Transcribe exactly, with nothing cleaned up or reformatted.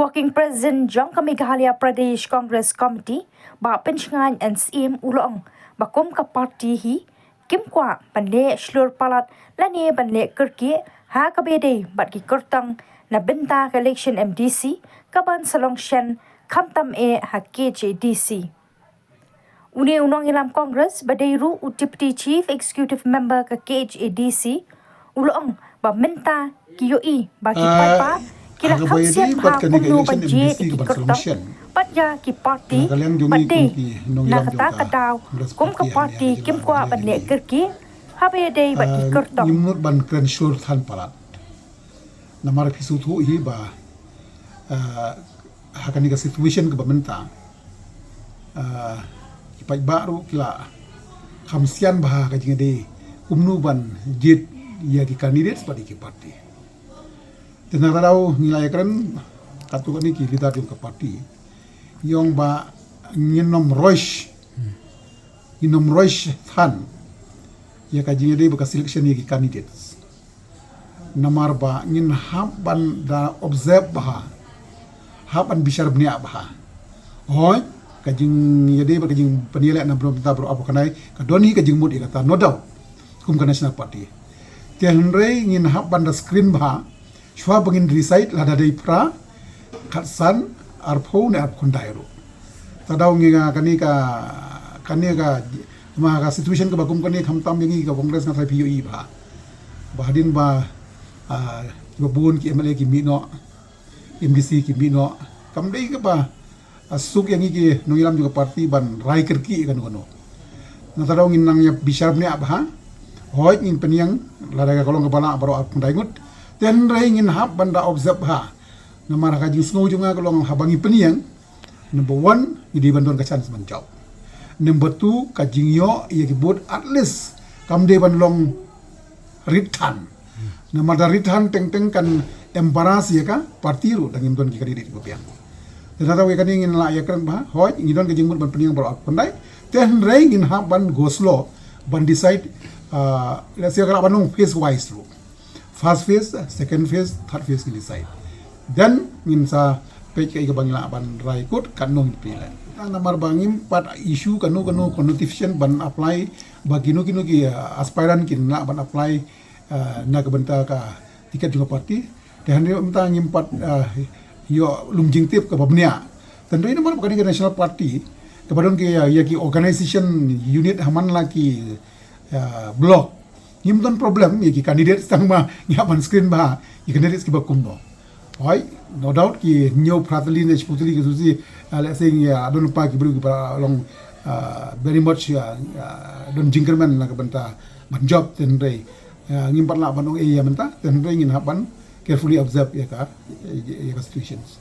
Working President jong ka Meghalaya Pradesh Congress Committee, Bah Pynshngaiñ N Syiem u la ong ba kum ka party hi kim kwah ban leh shlur palat lane ban leh kyrkieh ha kaba ïadei bad ki kyrtong na bynta ka election M D C kaban sa long shen khamtam eh ha K H A D C. Une u nongïalam Congress ba dei ruh u Deputy Chief Executive Member ka K H A D C u la ong ba mynta ki ïohi ba ki paidbah ki la kham siat bha kumno ban jied ïa ki kyrtong bad ïa ki party, bad dei na kata ka daw kum ka party kim kwah ban leh kyrkieh haba ïadei bad ki kyrtong. Ngim nud ban kren shlur than palat. Namar phi sngewthuh hi ba, ah, ha kane ka situation kaba mynta, ah, ki paidbah ruh ki la kham sian bha ha ka jingïadei kumno ban jied ïa ki candidates bad ïa ki party. Te na ka daw ngi la ïakren katto katne ki leader jong ka party, ngi ong ba ngin ym rush, ngin ym rush than ïa ka jingïadei bad ka selection ïa ki candidates. Namar ba ngin hap ban da observe bha, hap ban bishar bniah bha. Hooid, ka jingïadei bad ka jingpyniaid na bynta baroh arphew khyndai ka don hi ka jingmut ïa kata, no doubt, kum ka National Party. Te hynrei ngin hap ban da screen bha shuwa ba ngin decide, lada dei phra, khatsan, arphew ne arphew khyndai ruh. Te daw ngi nga kane ka, kane ka, ma ka situation kaba kum kane khamtam ïa ngi ka Congress nga tharai phi ïohi bha. Ba hadien ba, ah, kiba bun ki M L A ki mih noh, M D C ki mih noh, kam dei kaba, ah, suk ïa ngi ki nongïalam jong ka party ban rai kyrkieh ïa kano kano. Nangta daw ngin nang ïa bishar bniah bha. Hooid, ngin pynïeng lada ka long kaba lah baroh arphew khyndai ngut. Te hynrei ngin hap ban da observe bha. Namar ha ka jingsngew jong nga ka long haba ngi pynïeng, number one, ngi dei ban don ka chance ban jop. Number two, ka jingïoh ïa ki vote at least kam dei ban long rit than. Namar da rit than teng teng kan embarrass ïa ka party ruh, da ngim don ki candidate kiba biang. Te nangta ïa kane ngin lah ïakren bha, hooid, ngi don ka jingmut ban pynïeng baroh arphew khyndai. Te hynrei ngin hap ban go slow ban decide, ah, let's say ka lah ban long phase wise ruh. First phase, second phase, third phase ngin decide. Then ngin sa peit kaei kaba ngi lah ban rai kut, katno ngin pynlong. Namar ba ngim pat issue kano kano connotation ban apply ba kino kino ki, uh, aspirant kin lah ban apply, uh, na ka bynta ka ticket jong ka party. Te hynrei mynta ngim pat, uh, ïoh lum jingtip kaba bniah. Te hynrei namar ba kane ka National Party kaba don ki, uh, ïa ki organization unit ha man la ki, uh, block. Ngim don problem ïa ki candidates, tang ma ngi hap ban screen bha ki candidates kiba kumno. Hooid, no doubt ki hynñiew phra tylli ne shiphew tylli ki susi, ah, let's say, ngi, ah, don pa ki briew kiba long, ah, very much, ah, ah, don jingkyrmen na ka bynta ban jop, te hynrei, ah, ngim pat lah ban ong ei ïa mynta, te hynrei ngin hap ban carefully observe ïa ka, ïa ka situations.